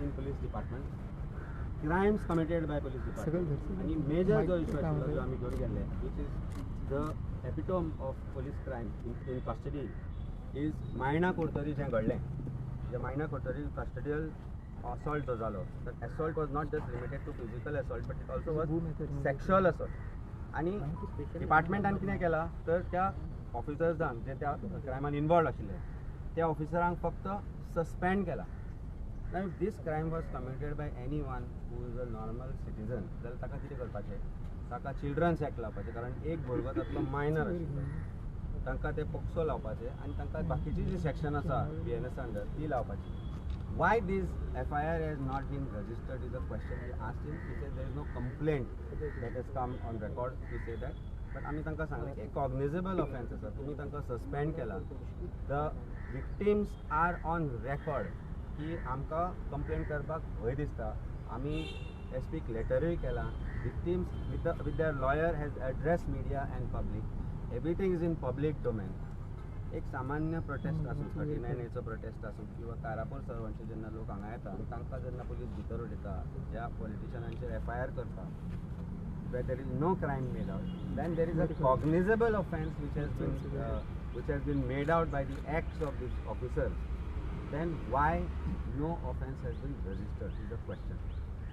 in police department, crimes committed by police department. आनी major जो issue आशिल्लो जो आमी घेवन गेल्ले, which is the epitome of police crime in custody, is Maina Curtorim जें घडलें, जें मायणा कुडतरी कस्टडियल असॉल्ट जो जालो, तर assault was not just limited to physical assault, but it also was sexual assault. आनी डिपार्टमेंटान कितें केलां तर त्या ऑफिसर्सांक जे त्या क्रायमान इनवॉल्व आशिल्ले त्या ऑफिसरांक फक्त सस्पेंड केला. Now if this crime was committed by anyone who is a normal citizen, जाल्यार ताका कितें करपाचें? ताका चिल्ड्रन्स एक्ट लावपाचें, कारण एक भुरगो तातलो मायनर आशिल्लो. तांकां ते पोक्सो लावपाचे आनी तांकां बाकीची जी सेक्शन आसा BNS under ती लावपाची. Why this FIR has not been registered is a question we asked him. He said there is no complaint that has come on record to say that. But आमी तांकां सांगलें की cognizable offence आसा, तुमी तांकां suspend केला, the victims are on record की आमकां कंप्लेन करपाक भंय दिसता, आमी एस पीक लेटरूय केला, victims with their lawyer has address media and public, everything is in public domain. एक सामान्य प्रोटेस्ट आसूं, 39 एचो प्रोटेस्ट आसूं किंवा कारापूर सरवणचे जेन्ना लोक हांगा येता आनी तांकां जेन्ना पुलीस भितर उडयता, ज्या पॉलिटिशनांचेर FIR करता, where there is no crime made out, then there is a cognizable offence which has been made out by the acts of these officers, then why no offence has been registered is a question.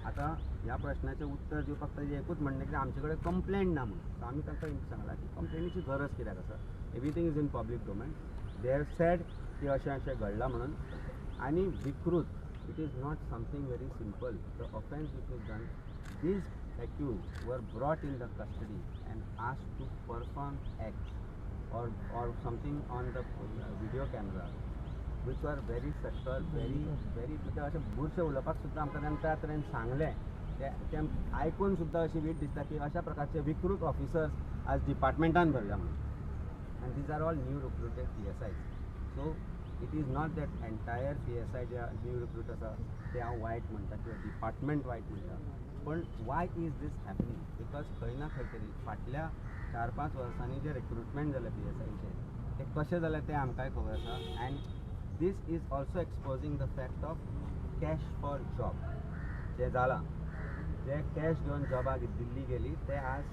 आतां ह्या प्रश्नाचें उत्तर दिवपाक ताजें एकूच म्हणणें की आमचे कडेन कंप्लेंट ना म्हणून. सो आमी तांकां सांगलां की कंप्लेनीची गरज कित्याक आसा, everything is in public domain. They have said की अशें अशें घडलां म्हणून. आनी विकृत, it is not something very simple. The offence which is done, these accused were brought in the custody and asked to perform acts or something on the video camera, which were very subtle, very very अशें बुरशें उलोवपाक सुद्दां आमकां ताणें त्या तरेन सांगलें, तें आयकून सुद्दां अशी वीट दिसता की अशा प्रकारचे विकृत ऑफिसर्स आज डिपार्टमेंटान भरल्या म्हणून. And these are all new recruited PSIs. So it is not that entire PSI J new recruit आसा ते हांव वायट म्हणटा किंवा डिपार्टमेंट वायट म्हणटा, पण why is this happening? Because खंय ना खंय तरी फाटल्या 4-5 वर्सांनी जे रिक्रुटमेंट जालें PSIचें तें कशें जालें तें आमकांय खबर आसा. And this is also exposing the fact of cash for job जें जालां, जे कॅश घेवन जॉबाक दिल्ली गेली ते आज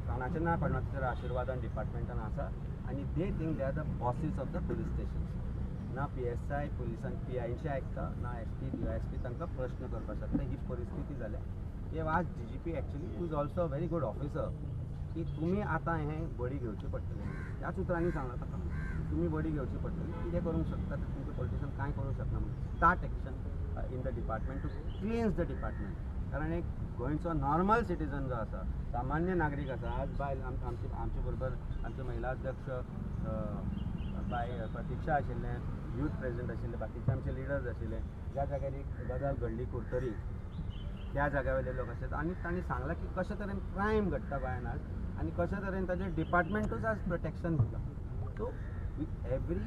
कोणाचें ना कोणाच्या आशिर्वादान डिपार्टमेंटान आसा आनी they think they are the bosses of the police stations. ना PSI पुलिसान PIचे आयकता, ना SP DYSP तांकां प्रश्न करपाक शकता. ही परिस्थिती जाल्या. हे आज DGP actually is also a very good officer की तुमी आतां हें बडी घेवची पडटली, ह्याच उतरांनी सांगलां ताका, तुमी बडी घेवची पडटली, कितें करूंक शकता ते तुमचे पॉलिटिशन कांय करूंक शकना म्हणून. Start action in the department to cleanse the department. कारण एक गोंयचो नॉर्मल सिटीजन जो आसा, सामान्य नागरीक आसा, आज बायल आमचे आमचे बरोबर आमचे महिला अध्यक्ष बाय प्रतीक्षा आशिल्लें, यूथ प्रेजिडेंट आशिल्ले, बाकीचे आमचे लिडर्स आशिल्ले, ज्या जाग्यार एक गजाल घडली कुडतरी त्या जाग्या वयले लोक आशिल्ले आनी तांणी सांगलां की कशे तरेन क्रायम घडटा गोंयान आज आनी कशे तरेन ताजें डिपार्टमेंटूच आज प्रोटेक्शन दिता. So every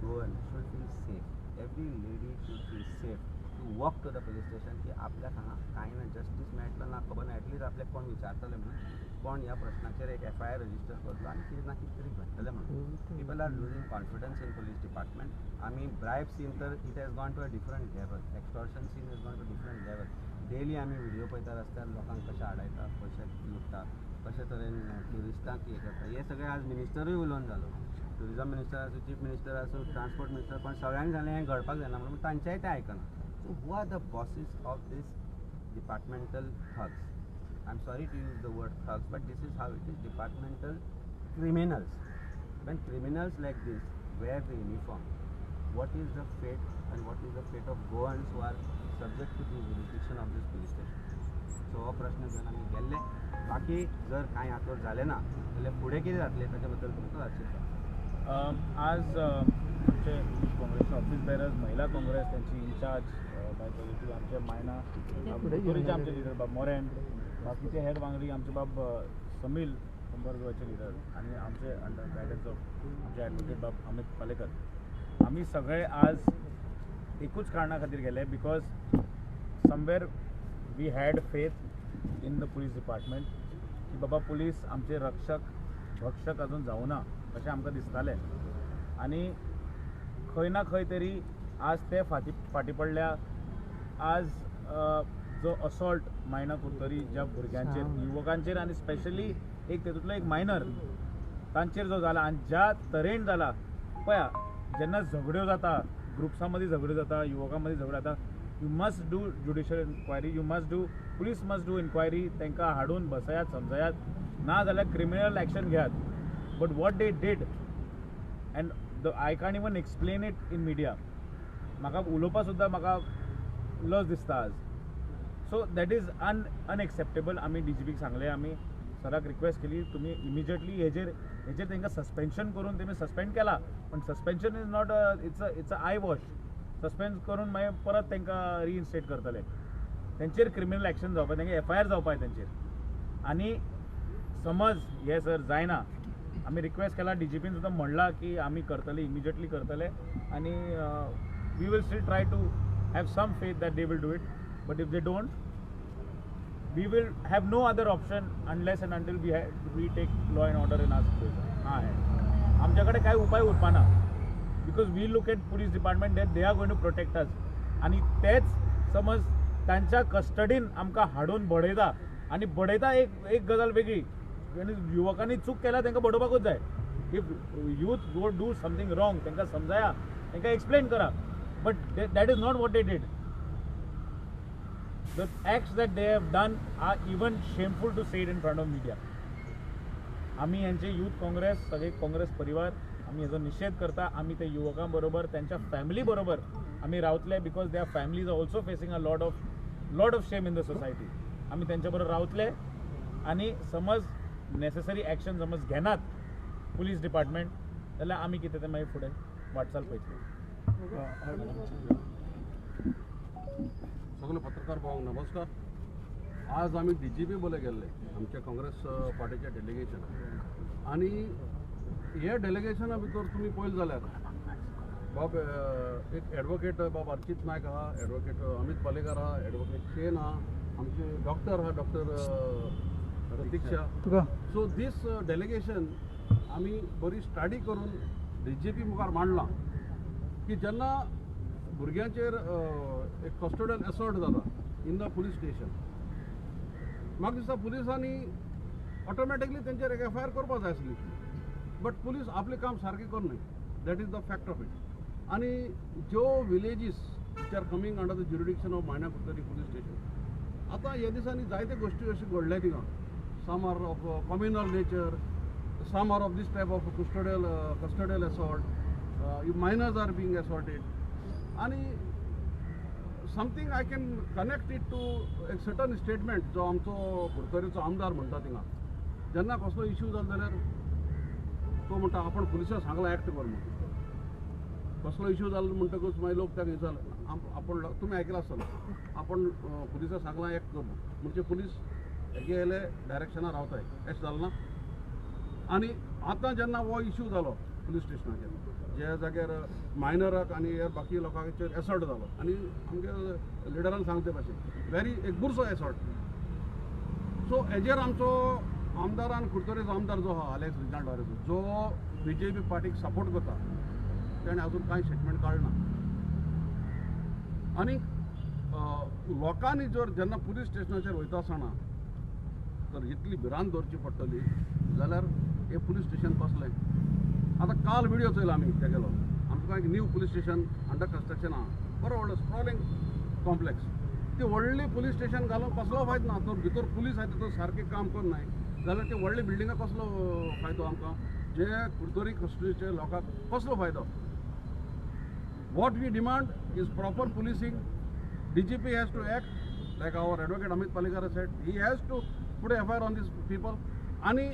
Goan should feel safe, every lady should feel safe to walk to the police station की आपल्याक हांगा कांय ना जस्टीस मेळटलो ना खबर ना, एटलीस्ट आपल्याक कोण विचारतले म्हणून, कोण ह्या प्रश्नाचेर एक FIR register करतलो आनी कितें ना कितें तरी घडटलें म्हणून. People are losing confidence in police department. आमी ब्रायब सीन तर it has gone to a different level, extortion scene has gone to different level. Daily आमी व्हिडियो पळयता रस्त्यार लोकांक कशें आडायता, पयशे लुट्टा, कशे तरेन ट्युरिस्टांक हें करता, हें सगळें आज मिनिस्टरूय उलोवन जालो, ट्युरिजम मिनिस्टर आसूं, चीफ मिनिस्टर आसूं, ट्रान्सपोर्ट मिनिस्टर, पण सगळ्यांनी सांगलें हें घडपाक जायना म्हणून तांचेंय तें आयकना. So who are the bosses of this departmental thugs? I am sorry to use the word thugs, but this is how it is, departmental criminals. When criminals like this wear the uniform, what is the fate and what is the fate of Goans who are subject to the jurisdiction of this police station? So हो प्रश्न घेवन आमी गेल्ले. बाकी जर कांय हातूर जालें ना जाल्यार फुडें कितें जातलें ताचे बद्दल तुमकां हर्शीत. आज आमचे काँग्रेसचे ऑफिस बेरर्स, महिला काँग्रेस त्यांची इन्चार्ज बाय प्रगती, आमचे मायना कुडतरीचे आमचे लिडर बाब मोरेन, बाकीचे हेर वांगडी आमचे बाब समील कुंभार गोवाचे लिडर आनी आमचे अंडर गायडन्स ऑफ आमचे ॲडवोकेट बाब अमित पालेकर, आमी सगळे आज एकूच कारणा खातीर गेले, because somewhere we had faith in the police department की बाबा पुलीस आमचे रक्षक भक्षक अजून जावना अशें आमकां दिसतालें आनी खंय ना खंय तरी आज ते फाटी फाटी पडल्या. आज जो असॉल्ट मायणा कुरतरी ज्या भुरग्यांचेर, युवकांचेर आनी स्पेशली एक तेतूंतलो एक मायनर तांचेर जो जाला आनी ज्या तरेन जाला, पळया जेन्ना झगड्यो जाता, ग्रुप्सां मदीं झगड्यो जाता, युवकां मदीं झगड्यो जाता, you must do judicial inquiry, you must do, police must do inquiry. तांकां हाडून बसयात, समजायात, ना जाल्यार क्रिमिनल एक्शन घेयात. But what they did and the I can't even explain it in media. म्हाका उलोवपा सुद्दां म्हाका लज दिसता आज. So that is unacceptable. आमी डी जी पीक सांगलें, आमी सराक रिक्वेस्ट केली, तुमी इमिजिएटली हेजेर तांकां सस्पेन्शन करून, तेमी सस्पेंड केला, पण suspension is not a, it's a eye wash. Suspend करून मागीर परत तांकां रिइन्स्टेट करतले. तेंचेर क्रिमिनल एक्शन जावपा, तांकां एफ I R जावपा जाय तेंचेर. आनी समज हे सर जायना, आमी रिक्वेस्ट केला, डी जी पीन सुद्दां म्हणलां की आमी करतले, इमिजिएटली करतले, आनी we will still try to have some faith that they will do it. But if they don't, we will have no other option unless and until we take law and order in our hand. आमच्या कडेन कांय उपाय उरपाना, because we look at police department that they are going to protect us. आनी तेच समज तांच्या कस्टडीन आमकां हाडून बडयता, आनी बडयता एक एक गजाल वेगळी, आनी युवकांनी चूक केल्या तांकां बडोवपाकूच जाय. If youth go do something wrong, तांकां समजाया, तांकां एक्सप्लेन करा, but that is not what they did. The acts that they have done are even shameful to say it in front of media. आमी यांचे यूथ काँग्रेस, सगळे काँग्रेस परिवार आमी हेजो निशेध करता. आमी ते युवकां बरोबर, त्यांच्या फॅमिली बरोबर आमी रावतले, because their families are also facing a lot of shame in the society. आमी त्यांच्या बरोबर रावतले, आनी समज नेसेसरी एक्शन समज घेनात पुलीस डिपार्टमेंट, जाल्यार आमी कितें तें मागीर फुडें वाटचाल पळयतले. सगळे पत्रकार भावांक नमस्कार. आज आमी डी जी पी बले गेल्ले आमच्या काँग्रेस पार्टीच्या डेलिगेशन, आनी हे डेलिगेशना भितर तुमी पळयलें जाल्यार बाब एक एडवोकेट बाब अर्चित नायक आहा, एडवोकेट अमित पालेकर आहा, एडवोकेट शेन आहा, आमचे डॉक्टर आहा, डॉक्टर प्रतीक्षा. सो दीस डेलिगेशन आमी बरी स्टडी करून डी जी पी मुखार मांडलां की जेन्ना भुरग्यांचेर एक कस्टोडियल असॉल्ट जाता इन the police station, म्हाका दिसता पुलिसांनी ऑटोमॅटिकली तेंचेर एक एफ I R करपाक जाय आसली, बट पुलीस आपलें काम सारकें करनाय. That is the fact of it. आनी ज्यो villages which are coming under the jurisdiction of Maina Curtorim police station, आतां ह्या दिसांनी जायते गोश्टी अश्यो घडल्या थिंगा. Some are of communal nature, some are of this type of custodial assault, minors are being assaulted. आनी something I can connect it to एक सर्टन स्टेटमेंट जो आमचो कुडतरीचो आमदार म्हणटा थिंगा, जेन्ना कसलो इश्यू जालो जाल्यार तो म्हणटा आपण पुलिसांक सांगला एक्ट कर म्हणून. कसलो इश्यू जालो म्हणटकूच मागीर लोक ताका विचारले, आपण तुमी आयकलां आसतलो, आपण पुलिसांक सांगलां एक्ट कर म्हणजे पुलीस हेगेले डायरेक्शनार रावताय, अशें जालें ना. आनी आतां जेन्ना हो इश्यू जालो पुलीस स्टेशनाचेर, ज्या जाग्यार मायनराक आनी हेर बाकी लोकांचेर एसॉल्ट जालो, आनी आमगे लिडरान सांगते भाशेन व्हेरी एक बुरसो एसॉल्ट. सो हेजेर आमचो आमदारान, कुडतरेचो आमदार जो आहा अलेक्स रिजनाल्ड वारेसो, जो बी जे पी पार्टीक सपोर्ट करता, तेणें अजून कांय स्टेटमेंट काडना. आनी लोकांनी जर जेन्ना पुलीस स्टेशनाचेर वयता आसतना तर इतली भिरांत दवरची पडटली जाल्यार हे पुलीस स्टेशन कसलें. आतां काल व्हिडियो चोयला आमी तेगेलो, आमकां एक new police station under construction आहा, बरो व्हडलो स्प्रॉलिंग कॉम्प्लेक्स. ती व्हडली पुलीस स्टेशन घालून कसलो फायदो ना, तर भितर पुलीस आहा तितून सारकें काम करनाय जाल्यार ते व्हडले बिल्डिंगा कसलो फायदो आमकां, जे कुडतरी कस्टडीचे लोकांक कसलो फायदो. What we demand is proper policing. D G P has to act like our advocate Amit Palekar said, he has to put F I R on this people. आनी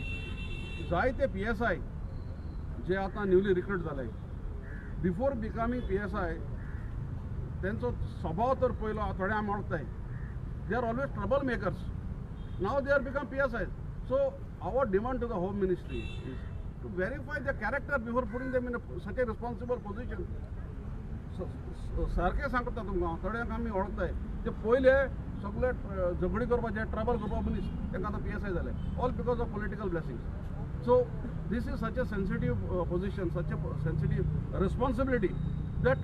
जायते पी एस I जे आतां newly recruit जाले, before becoming P S I तेंचो स्वभाव तर पयलो थोडे आमी वळखताय, they are always trouble makers. Now they are become P S I. So our demand to the home ministry is to verify the character before putting them in such a responsible position. सारकें सांगता तुमकां हांव, थोड्यांक आमी वळखताय ते पयले सगळे झगडी करपाचे, ट्रबल करपा मनीस, तांकां आतां पी एस I जाले, all because of political blessings. So this is such a sensitive position, such a sensitive responsibility that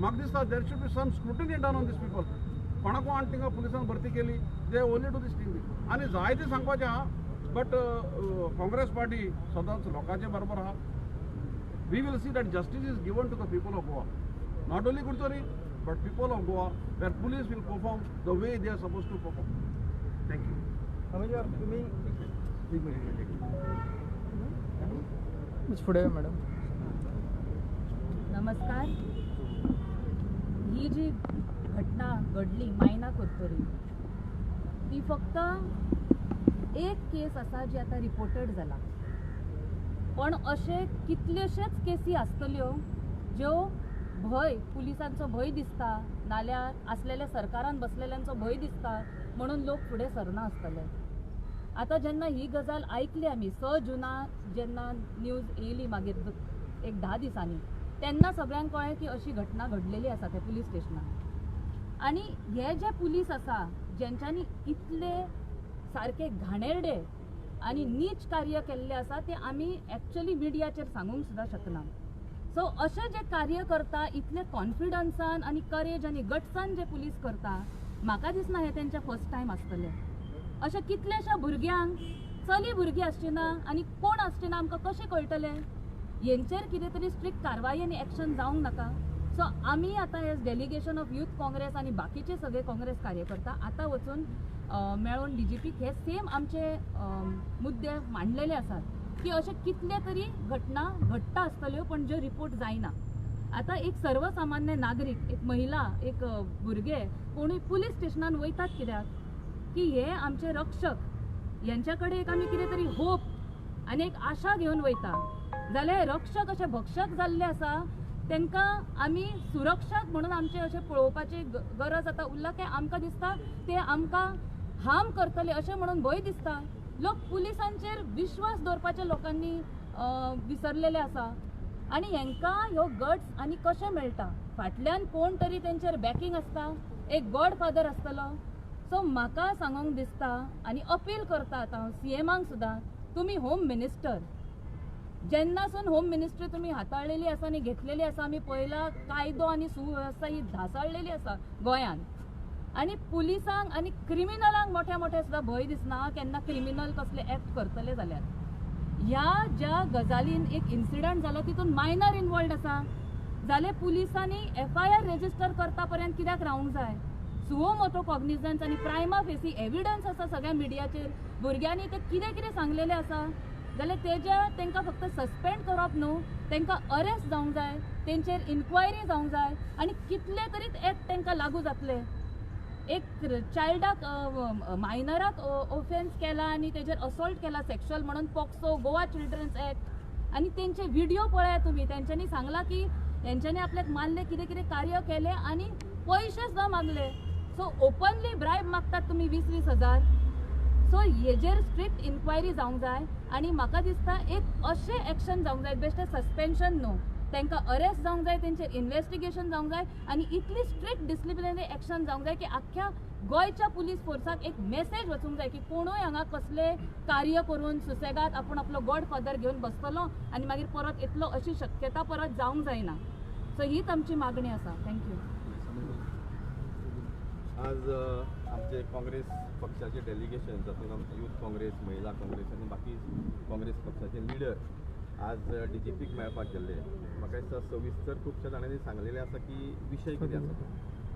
म्हाका दिसता there should be some scrutiny done on this people. कोणाक कोण थिंगा पुलिसान भरती केली, they only do this thing. आनी जायते सांगपाचें आहा, बट काँग्रेस पार्टी सदांच लोकांचे बरोबर आहा. We will see that justice is given to the people of Goa, not only Curtorim but people of Goa, where police will perform the way they are suppose to perform. Thank you. फुडें madam. नमस्कार. ही जी घटना घडली मायना कुरतोरी ती फक्त एक केस आसा जी आतां रिपोर्टेड जाला, पण अशे कितल्योशेच केसी आसतल्यो ज्यो भंय, पुलिसांचो भंय दिसता, नाल्यार आसलेल्या सरकारान बसलेल्यांचो भंय दिसता म्हणून लोक फुडें सरना आसतले. आतां जेन्ना ही गजाल आयकली आमी 6 जुना जेन्ना न्यूज येयली मागीर एक 10 दिसांनी, तेन्ना सगळ्यांक कळ्ळें की अशी घटना घडलेली आसा त्या पुलीस स्टेशनार. आनी हे जे पुलीस आसा जेंच्यांनी इतले सारके घाणेरडे आनी नीच कार्य केल्लें आसा तें आमी एक्चुअली मिडियाचेर सांगूंक सुद्दां शकना. सो अशें जे कार्य करता इतले कॉन्फिडन्सान आनी करेज आनी गट्सान जे पुलीस करता, म्हाका दिसना हें तेंचें फर्स्ट टायम आसतलें. अशें कितल्याश्या भुरग्यांक, चली भुरगीं आसची ना आनी कोण आसची ना, आमकां कशें कळटलें? हेंचेर कितें तरी स्ट्रिक्ट कारवाय आनी एक्शन जावंक नाका? सो आमी आतां as delegation of youth Congress आनी बाकीचे सगळे काँग्रेस कार्यकर्ता आतां वचून मेळून डीजीपीक हे सेम आमचे मुद्दे मांडलेले आसात की अशे कितले तरी घटना घडटा आसतल्यो पण ज्यो रिपोर्ट जायना. आतां एक सर्वसामान्य नागरीक, एक महिला, एक भुरगे कोणूय पुलीस स्टेशनान वयतात कित्याक की हे आमचे रक्षक, यांच्या कडेन एक आमी कितें तरी होप आनी एक आशा घेवन वयता. जाल्यार रक्षक अशे भक्षक जाल्ले आसा, तांकां आमी सुरक्षक म्हणून आमचे अशें पळोवपाची गरज आतां उरला की आमकां दिसता ते आमकां हार्म करतले अशें म्हणून भंय दिसता. लोक पुलिसांचेर विश्वास दवरपाचे लोकांनी विसरलेले आसा आनी हेंकां ह्यो गट्स आनी कशें मेळटा, फाटल्यान कोण तरी तेंचेर बॅकिंग आसता, एक गॉड फादर आसतलो. सो म्हाका सांगूंक दिसता आनी अपील करता आतां हांव सीएमांक सुद्दां, तुमी होम मिनिस्टर, जेन्नासून होम मिनिस्ट्री तुमी हाताळलेली आसा आनी घेतलेली आसा, आमी पळयला कायदो आनी सुवेवस्था ही ढासाळलेली आसा गोंयांत. आनी पुलिसांक आनी क्रिमिनलांक मोठ्या मोठ्या सुद्दां भंय दिसना केन्ना क्रिमिनल कसले एक्ट करतले जाल्यार. ह्या ज्या गजालीन एक इन्सिडंट जालो तितून मायनर इनवॉल्ड आसा, जाल्यार पुलिसांनी एफआयआर रेजिस्टर करता पर्यंत कित्याक रावंक जाय? सुओ मोटो कॉग्निजन्स आनी प्रायमा फेसी एविडन्स आसा सगळ्या मिडियाचेर, भुरग्यांनी ते कितें कितें सांगलेलें आसा, जाल्यार तेज्या तांकां फक्त सस्पेंड करप न्हू, तांकां अरेस्ट जावंक जाय, तेंचेर इन्क्वायरी जावंक जाय आनी कितले तरी एक्ट तांकां लागू जातले. एक चायल्डाक, मायनराक ऑफेन्स केला आनी तेजेर असॉल्ट केला सेक्शुअल म्हणून पॉक्सो, गोवा चिल्ड्रन्स एक्ट, आनी तेंचे व्हिडिओ पळयात तुमी, तेंच्यांनी सांगलां की हेंच्यांनी आपल्याक मारले, कितें कितें कार्य केलें आनी पयशे सुद्दां मागले. सो ओपनली ब्रायब मागतात तुमी 20-20 हजार. सो हेजेर स्ट्रिक्ट इन्क्वायरी जावंक जाय आनी म्हाका दिसता एक अशें एक्शन जावंक जाय, बेश्टें सस्पेन्शन न्हू, तांकां अरेस्ट जावंक जाय, तेंचेर इन्वेस्टिगेशन जावंक जाय आनी इतली स्ट्रिक्ट डिसिप्लिनरी एक्शन जावंक जाय की आख्ख्या गोंयच्या पुलीस फोर्साक एक मेसेज वचूंक जाय की कोणूय हांगा कसलें कार्य करून सुसेगाद आपूण आपलो गॉड फादर घेवन बसतलो आनी मागीर परत येतलो अशी शक्यता परत जावंक जायना. सो हीच आमची मागणी आसा. Thank you. आज आमचे काँग्रेस पक्षाचे डेलिगेशन, जातूंत आमचे यूथ काँग्रेस, महिला काँग्रेस आनी बाकी काँग्रेस पक्षाचे लिडर आज डीजीपीक मेळपाक गेल्ले. म्हाका दिसता सविस्तर खुबश्या जाणांनी सांगलेलें आसा की विशय कितें आसा तो.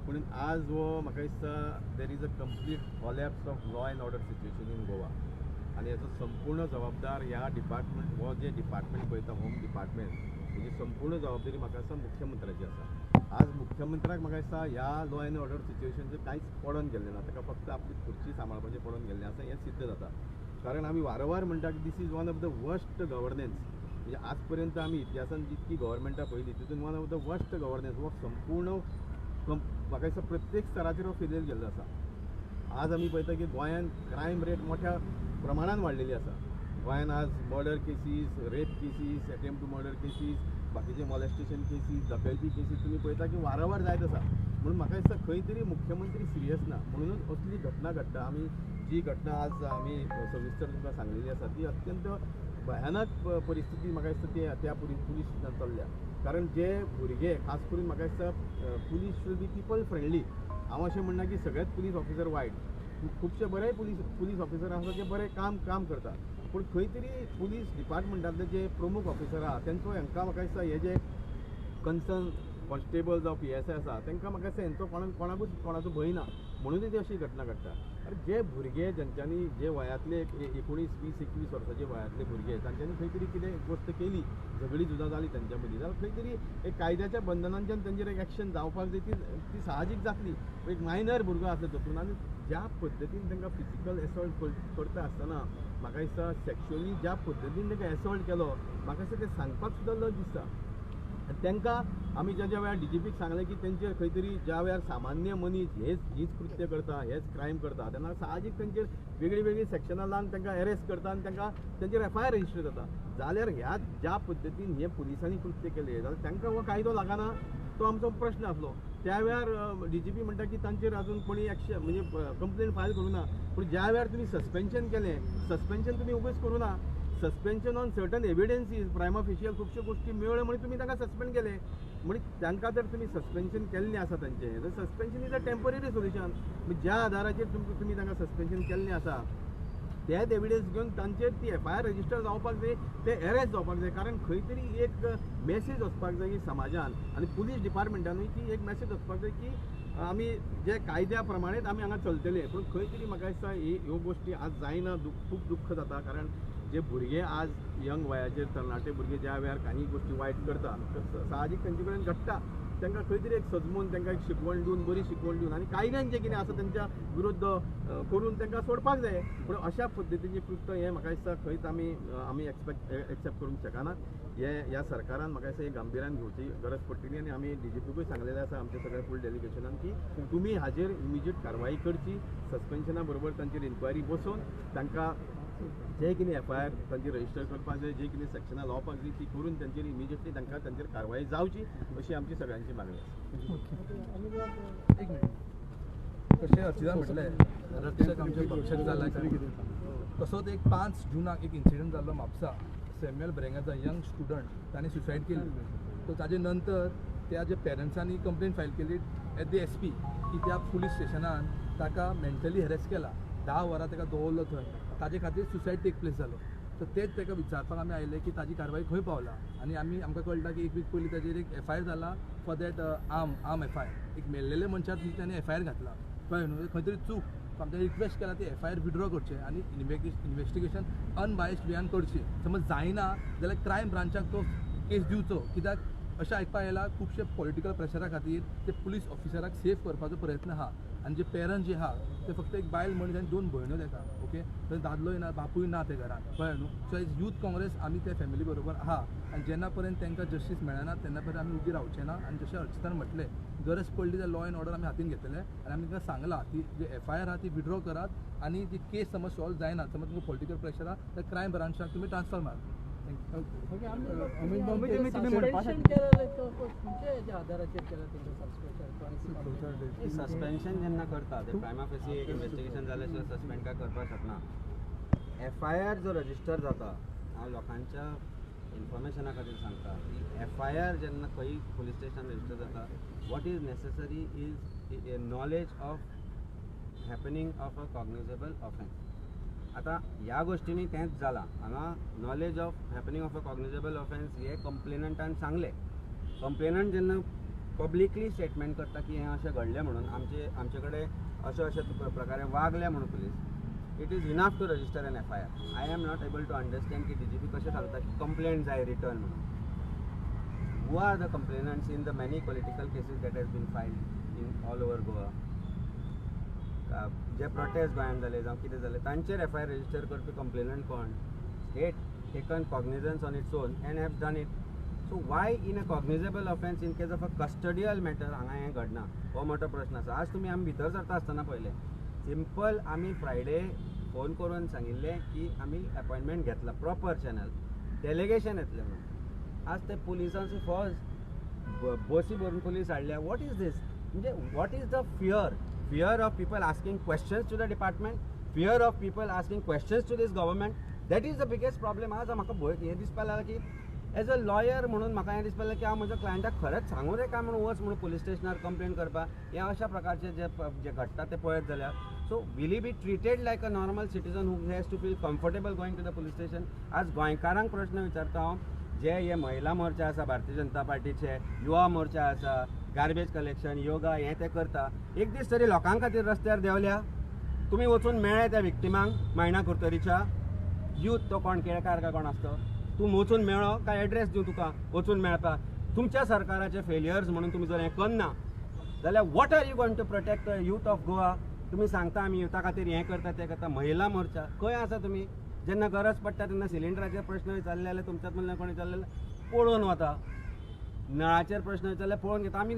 पूण आज हो म्हाका दिसता there is a complete collapse of law and order situation in Goa आनी हेचो संपूर्ण जबाबदार ह्या डिपार्टमेंट, हो जे डिपार्टमेंट पळयता होम डिपार्टमेंट, हेजी संपूर्ण जबाबदारी म्हाका दिसता मुख्यमंत्र्याची आसा. आज मुख्यमंत्र्याक म्हाका दिसता ह्या लॉ एन्ड ऑर्डर सिच्युएशनचें कांयच पडोन गेल्लें ना, ताका फक्त आपली खुर्ची सांबाळपाचें पडोन गेल्लें आसा हें सिद्ध जाता. कारण आमी वारंवार म्हणटा की this is one of the worst governance. म्हणजे आज पर्यंत आमी इतिहासान जितकी गव्हर्मेंटां पळयली तितून one of the worst governance हो संपूर्ण म्हाका दिसता प्रत्येक स्तराचेर हो फेलियर गेल्लो आसा. आज आमी पळयता की गोंयांत क्रायम रेट मोठ्या प्रमाणान वाडलेली आसा. गोंयांत आज murder cases, rape cases, attempt to murder cases, बाकीचे मॉलेस्टेशन केसीस, दखलपी केसीस तुमी पळयता की वारंवार जायत आसा. म्हणून म्हाका दिसता खंय तरी मुख्यमंत्री सिरियस ना, म्हणूनच असली घटना घडटा. आमी जी घटना आज आमी सविस्तर तुमकां सांगलेली आसा ती अत्यंत भयानक परिस्थिती म्हाका दिसता ती त्या पुलीस स्टेशनान चल्ल्या. कारण जे भुरगे खास करून म्हाका दिसता police should be people friendly. हांव अशें म्हणना की सगळेच पुलीस ऑफिसर वायट, खुबशे बरे पुलीस ऑफिसर आसा जे बरे काम काम करतात, पूण खंय तरी पुलीस डिपार्टमेंटांतले जे प्रमुख ऑफिसर आहा तेंचो हांकां म्हाका दिसता हे जे कन्सर्न कॉन्स्टेबल जावं PSI आसा तांकां म्हाका दिसता हेंचो कोणाकूच कोणाचो भंय ना, म्हणूनय ती अशी घटना घडटा. अरे जे भुरगे जेंच्यांनी जे वयांतले 19, 20, 21 वर्साचे वयांतले भुरगे तांच्यांनी खंय तरी कितें गोश्ट केली, झगडी झुजां जाली तेंच्या मदीं जाल्यार खंय तरी एक कायद्याच्या बंधनांच्यान तेंचेर एक एक्शन जावपाक जाय, ती साहजीक जातली. एक मायनर भुरगो आसलो तातूंत आनी ज्या पद्दतीन तांकां फिजिकल एसॉल्ट करता आसतना म्हाका दिसता सेक्शुअली ज्या पद्दतीन तांकां एसॉल्ट केलो म्हाका दिसता तें सांगपाक सुद्दां लज दिसता. आनी तांकां आमी ज्या ज्या वेळार DGPक सांगलें की तेंचेर खंय तरी ज्या वेळार सामान्य मनीस हेच हीच कृत्य करता, हेच क्रायम करता तेन्ना साहजीक तेंचेर वेगळी वेगळी सेक्शनां लावन तांकां एरेस्ट करता आनी तांकां तेंचेर FIR register जाता. जाल्यार ह्या ज्या पद्दतीन हे पुलिसांनी कृत्य केलें जाल्यार तांकां हो कायदो लागना, तो आमचो प्रश्न आसलो. त्या वेळार DGP म्हणटा की तांचेर अजून कोणी एक्शन म्हणजे कंप्लेन फायल करूं ना, पूण ज्या वेळार तुमी सस्पेन्शन केलें, सस्पेन्शन तुमी उगीच करूं ना, suspension on certain evidences prima facie खुबश्यो गोश्टी मेळ्ळ्यो म्हणून तुमी तांकां सस्पेंड केले, म्हणजे तांकां जर तुमी सस्पेन्शन केल्लें आसा तांचें जाल्यार suspension is a temporary solution. ज्या आदाराचेर तुमी तांकां सस्पेन्शन केल्लें आसा तेच एविडन्स घेवन तांचेर ती FIR register जावपाक जाय, ते एरेस्ट जावपाक जाय. कारण खंय तरी एक मॅसेज वचपाक जाय की समाजान आनी पुलीस डिपार्टमेंटानूय की एक मॅसेज वचपाक जाय की आमी जे कायद्या प्रमाणेच आमी हांगा चलतले. पूण खंय तरी म्हाका दिसता ह्यो गोश्टी आज जायना, खूब दुख्ख जाता. कारण जे भुरगे आज यंग वयाचेर तरणाटे भुरगे ज्या वेळार काही गोश्टी वायट करता साहजीक तेंचे कडेन घडटा, तांकां खंय तरी एक सजमून तांकां एक शिकवण दिवन, बरी शिकवण दिवन आनी कायद्यान जें कितें आसा तेंच्या विरुद्ध करून तांकां सोडपाक जाय. पूण अशा पद्दतीचें कृत्य हें म्हाका दिसता खंयच आमी आमी एक्सेप्ट करूंक शकना. हे ह्या सरकारान म्हाका दिसता हें गंभीरान घेवची गरज पडटली आनी आमी DGPकूय सांगलेलें आसा आमच्या सगळ्या फूल डेलिगेशनान की तुमी हाजेर इमिजिएट कारवाई करची, सस्पेन्शना बरोबर तांचेर इन्क्वायरी बसोवन तांकां जे कितें FIR तांची रजिस्टर करपाक जाय, जे कितें सेक्शनां लावपाक जाय ती करून तांचेर इमिजिएटली तांकां तांचेर कारवाई जावची अशी आमची सगळ्यांची मागणी आसा. एक मिनिट, कशें अर्चितान म्हटलें रक्षक आमचे भक्षक जाला, तसोच एक 5 जूनाक एक इन्सिडंट जाल्लो म्हापसा, सॅम्युअल ब्रेंगाचा यंग स्टुडंट ताणें सुसायड केली. सो ताजे नंतर त्या जे पेरंट्सांनी कंप्लेन फायल केली एट the SP की त्या पुलीस स्टेशनान ताका मेंटली हॅरेस केला, 10 वरां ताका दवरलो थंय, ताजे खातीर सुसायड टेक प्लेस जालो. सो तेच ताका विचारपाक आमी आयले की ताजी कारवाई खंय पावला आनी आमी आमकां कळटा की एक वीक पयलीं ताजेर एक FIR जाला फॉर that arm FIR, एक मेल्लेले मनशाक ताणें FIR घातला, कळ्ळें न्हू, खंय तरी चूक. आमच्या रिक्वेस्ट केला ती FIR withdraw करचें आनी इन्वेस्टिगेशन अनबायस्ड वेयान करची. समज जायना जाल्यार क्रायम ब्रांचाक तो केस दिवचो, कित्याक अशें आयकपाक आयलां खुबशे पॉलिटिकल प्रेशरा खातीर ते पुलीस ऑफिसराक सेफ करपाचो प्रयत्न आहा. आनी जे पेरंट्स जे आहा ते फक्त एक बायल मनीस आनी 2 भयण्यो ताका, ओके, थंय दादलोय ना बापूय ना ते घरान, कळ्ळें न्हू. सो एज यूथ काँग्रेस आमी त्या फॅमिली बरोबर आहा आनी जेन्ना पर्यंत तांकां जस्टीस मेळना तेन्ना पर्यंत आमी उबी रावचे ना. आनी जशें अर्चितान म्हटलें गरज पडली जाल्यार लॉ एंड ऑर्डर आमी हातीन घेतले आनी आमी तांकां सांगलां ती जे FIR आहा ती विड्रॉ करात आनी ती केस समज सॉल्व जायना, समज तुमकां पॉलिटिकल प्रेशर आहा जाल्यार क्रायम ब्रांचाक तुमी ट्रान्सफर मारा. सस्पेन्शन जेन्ना करता ते प्रायमा फेसी एक इन्वेस्टिगेशन जाल्या शिवाय सस्पेंड काय करपाक शकना. FIR जो रजिस्टर जाता, हांव लोकांच्या इन्फॉर्मेशना खातीर सांगता की FIR जेन्ना खंय पुलीस स्टेशन रजिस्टर जाता, what is necessary is a knowledge of happening of a cognizable offence. आतां ह्या गोश्टींनी तेंच जालां, हांगा knowledge of happening of a cognizable offence हे कंप्लेनंटान सांगलें. कंप्लेनंट जेन्ना पब्लिकली स्टेटमेंट करता की हें अशें घडलें म्हणून आमचे कडेन अशें अशें प्रकारे वागले म्हणून police, it is enough to register an FIR. I am not able to understand की DGP कशें सांगता की कंप्लेंट जाय रिटर्न म्हणून. Who are the complainants in the many political cases that has been filed in all over Goa? J protest गोंयांत जाले जावं कितें जालें तांचेर FIR register करपी कंप्लेनंट कोण? State taken cognizance on its own and have done it. So why in a cognizable offence in case of a custodial matter हांगा हें घडना, हो मोठो प्रश्न आसा. आज तुमी आमी भितर सरता आसतना पळयलें, सिंपल आमी फ्रायडे फोन करून सांगिल्लें की आमी अपॉयंटमेंट घेतला प्रॉपर चॅनल, डेलिगेशन येतलें म्हणून. आज ते पुलिसांची फौज बसी भरून पुलीस हाडल्या. What is these? म्हणजे what is the fear? Fear of people asking questions to the department, fear of people asking questions to this government. That is the biggest problem. आज म्हाका भंय हें दिसपाक लागला की एज अ लॉयर म्हणून म्हाका हें दिसपाक लागलें की हांव म्हज्या क्लायंटाक खरेंच सांगूं रे काय म्हणून वच म्हणून पुलीस स्टेशनार कंप्लेन करपाक. हें अशा प्रकारचे जे जे घडटा ते पळयत जाल्यार, so will he be treated like a normal citizen who has to feel comfortable going to the police station? आज गोंयकारांक प्रश्न विचारता हांव, जे हे महिला मोर्चा आसा भारतीय जनता पार्टीचे, युवा मोर्चा आसा, गार्बेज कलेक्शन, योगा हें तें करता, एक दीस तरी लोकां खातीर रस्त्यार देंवल्या? तुमी वचून मेळ्ळे त्या विक्टिमांक मायणा कुरतरीच्या? यूथ तो कोण केळकार काय कोण आसतो, तूं वचून मेळ्ळो काय एड्रेस दिवं तुका वचून मेळपाक? तुमच्या सरकाराचे फेलियर्स म्हणून तुमी जर हें करना जाल्यार what are you going to protect the youth of Goa? तुमी सांगता आमी युथा खातीर हें करता तें करता, महिला मोर्चा खंय आसा तुमी? जेन्ना गरज पडटा तेन्ना सिलिंडराचेर प्रश्न विचारले जाल्यार तुमच्यात म्हणल्यार कोण विचारले जाल्यार पळोवन वता, नळाचेर प्रश्न विचारल्यार पळोवन घेता. आमी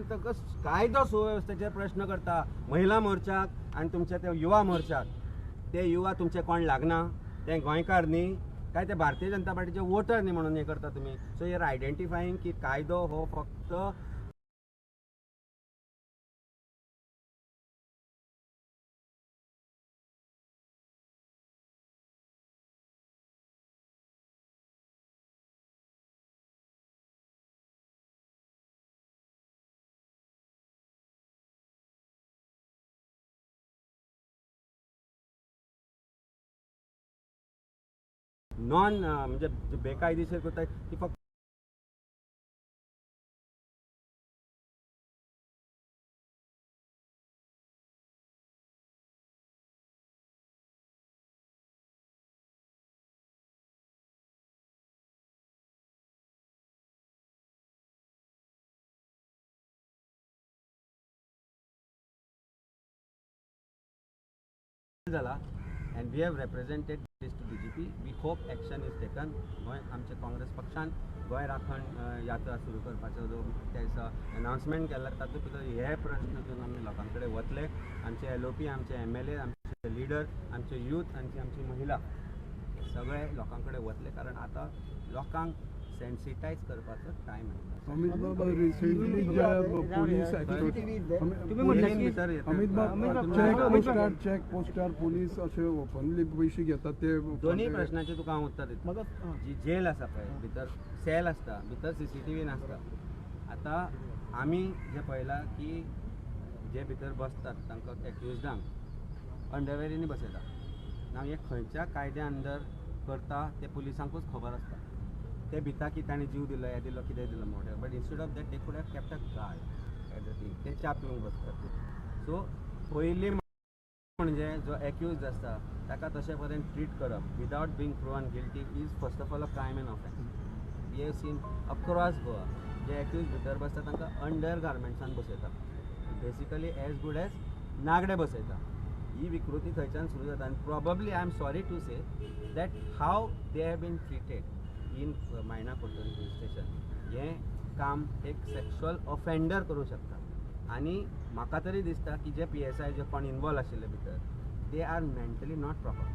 कायदो सुवेवस्थेचेर प्रश्न करता महिला मोर्चाक आनी तुमच्या ते युवा मोर्चाक. ते युवा तुमचे कोण लागना, ते गोंयकार न्ही काय ते भारतीय जनता पार्टीचे वोटर न्ही म्हणून हें करता तुमी. सो you are identifying की कायदो हो फक्त नॉन म्हणजे बेकायदेशीर करता ती फक्त जाला. And we have represented this to DGP. We hope action is taken. Goa आमचे काँग्रेस पक्षान गोंय राखण यात्रा सुरू करपाचो जो त्या दिसा अनाउन्समेंट केला तातूंत भितर हे प्रश्न घेवन आमी लोकां कडेन वतले. आमचे LOP, आमचे MLA, आमचे लिडर, आमचे यूथ आनी आमची महिला सगळे लोकां कडेन वतले, कारण आतां लोकांक सेन्सिटायज करपाचो टायम आयला. चेक पोस्टार पुलीस अशे ओपनली पयशे घेतात ते दोन्ही प्रश्नाचे तुका हांव उत्तर दिता. जी जेल आसा पळय भितर सेल आसता, भितर CCTV नासता. आतां आमी जे पळयलां की जे भितर बसतात तांकां एक्युजडांक अंडरवेरींनी बसयता. ना हे खंयच्या कायद्या अंडर करता ते पुलिसांकूच खबर आसता. ते भिता की ताणें जीव दिलो, हें दिलो, कितें दिलो म्हणून, but instead of that they could have kept a guard at the thing. ते च्या पिवंक बसतात. सो पयलीं म्हणजे जो एक्यूज आसता ताका तशे परेन ट्रीट करप without being proven guilty is first of all a crime and offence. We have seen across Goa J accused भितर बसता तांकां अंडर गार्मेंट्सान बसयता, बेसिकली एज गूड एज नागडे बसयता. ही विकृती थंयच्यान सुरू जाता. आनी probably I am sorry to say that how they have been treated in Maina Curtorim police station हें काम एक सेक्शुअल ऑफेंडर करूं शकता. आनी म्हाका तरी दिसता की जे PSI जे कोण इनवॉल्व आशिल्ले भितर they are mentally not proper.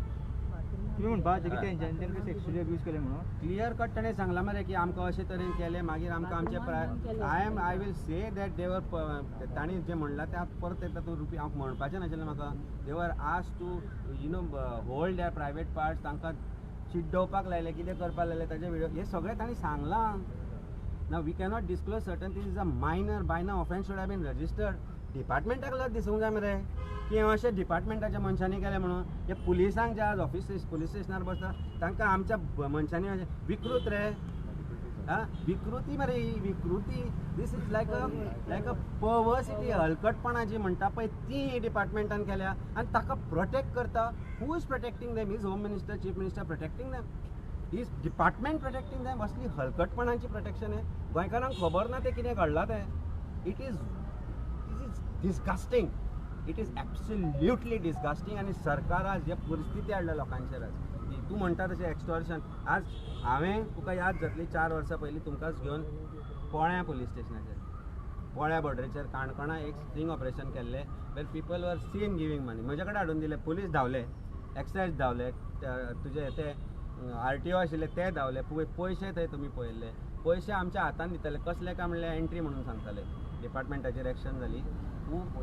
तुमी म्हणपाक की तेंच्यांनी सेक्शुअली अब्यूज केलें म्हणून क्लियर कट ताणें सांगलां मरे की आमकां अशे तरेन केलें, मागीर आमकां आमचे I will say that they were तांणी जें म्हणलां तें परत एकदां तूं रुपी हांव म्हणपाचें नाशिल्लें म्हाका. They were asked to you know hold their private parts, तांकां चिड्डोवपाक लायलें, कितें करपाक लायलें, ताजे विडियो हे सगळें तांणी सांगलां. ना we cannot disclose certain things. Is a minor by now offence should have been registered. डिपार्टमेंटाक लज दिसूंक जाय मरे की हें अशें डिपार्टमेंटाच्या मनशांनी केलें म्हणून. हे पुलिसांक जे आज ऑफिस पुलीस स्टेशनार बसता तांकां आमच्या मनशांनी अशें विकृत रे, आं विकृती मरे ही विकृती. This is like a perversity, हलकटपणा जी म्हणटा पळय ती डिपार्टमेंटान केल्या आनी ताका प्रोटेक्ट करता. Who is protecting them? Is home minister, chief minister protecting them? Is department protecting them? असली हलकटपणाची प्रोटेक्शन आहे. गोंयकारांक खबर ना तें कितें घडलां तें. It is disgusting. It is absolutely disgusting. आनी सरकार आज जे परिस्थिती हाडल्या लोकांचेर आज तूं म्हणटा तशें एक्स्टॉर्शन. आज हांवें तुका याद जातली 4 वर्सां पयलीं तुमकांच घेवन पोळ्या पुलीस स्टेशनाचेर, पोळ्या बॉर्डरीचेर काणकोणा एक स्टिंग ऑपरेशन केल्लें where people were seen giving money. म्हजे कडेन हाडून दिले, पुलीस धांवले, एक्सायज धांवले, तुजे ते RTO आशिल्ले ते धांवले, पयशे थंय तुमी पळयल्ले, पयशे आमच्या हातान दिताले. कसले काय म्हणल्यार एंट्री म्हणून सांगताले. डिपार्टमेंटाचेर एक्शन जाली.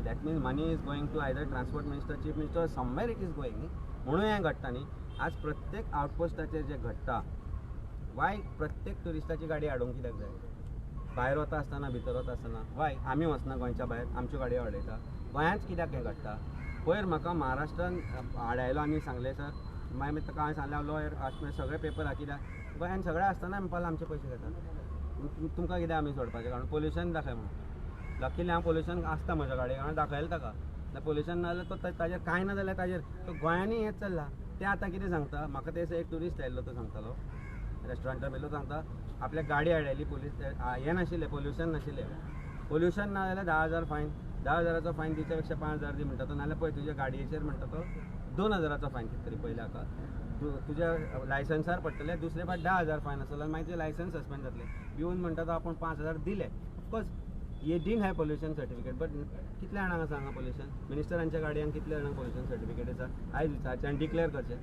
That means money is going to either transport minister, chief minister, somewhere it is going न्ही, म्हणून हें घडटा न्ही. आज प्रत्येक आउटपोस्टाचेर जें घडटा वाय प्रत्येक ट्युरिस्टाची गाडी आडोवंक कित्याक जाय? भायर वता आसतना, भितर वता आसतना वाय आमी वचना गोंयच्या भायर, आमच्यो गाडयो आडयता? गोंयांत कित्याक हें घडटा? पयर म्हाका महाराष्ट्रान आडायलो आनी सांगलें सर, मागीर ताका हांवें सांगलें हांव लॉयर, सगळे पेपर आहा, कित्याक गोंयांत सगळें आसतना म्हणपाक आमचे पयशे घेता, तुमकां कितें आमी सोडपाचें? कारण पोल्युशन दाखय म्हणून. लकीली हांव पोल्युशन आसता म्हज्या गाडयेक, हांवें दाखयलें ताका. पोल्युशन ना जाल्यार तो ताजेर कांय ना जाल्यार ताजेर तो गोंयांनी हेंच चल्लां. तें आतां कितें सांगता म्हाका, ते एक ट्युरिस्ट आयिल्लो तो सांगतालो, रेस्टॉरंटार मेल्लो सांगता आपल्या गाडी आडायली पोलीस, हें नाशिल्लें, पोल्युशन नाशिल्लें. पोल्युशन ना जाल्यार 10,000 फायन, 10,000चो फायन दिवच्या पेक्षा 5,000 दी म्हणटा तो, नाल्यार पळय तुज्या गाडयेचेर म्हणटा तो 2,000चो फायन कितें तरी पयले हाका तुज्या लायसन्सार पडटलें, दुसरे फावट 10,000 फायन आसतलो आनी मागीर तुजें लायसन्स सस्पेंड जातलें. भिवन म्हणटा तो आपूण 5,000 दिले. ऑफकोर्स ये didn't have pollution certificate, but कितल्या जाणांक आसा हांगा पोल्युशन? मिनिस्टरांच्या गाडयांक कितल्या जाणांक पोल्युशन सर्टिफिकेट आसा आयज विचारचें आनी डिक्लेअर करचें.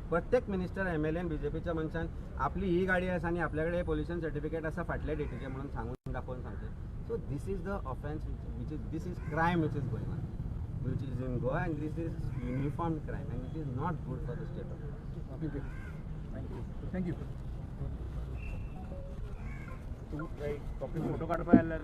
प्रत्येक मिनिस्टर, एमएलए, बीजेपीच्या मनशान आपली ही गाडी आसा आनी आपल्या कडेन पोल्युशन सर्टिफिकेट आसा फाटल्या डेटीचें म्हणून सांगून दाखोवन सांगचें. So this is the offence which is, this is crime which is going on, which is in Goa, and this is uniform crime and it is not good for the state of. Thank you. Photo काडपा जाल्यार.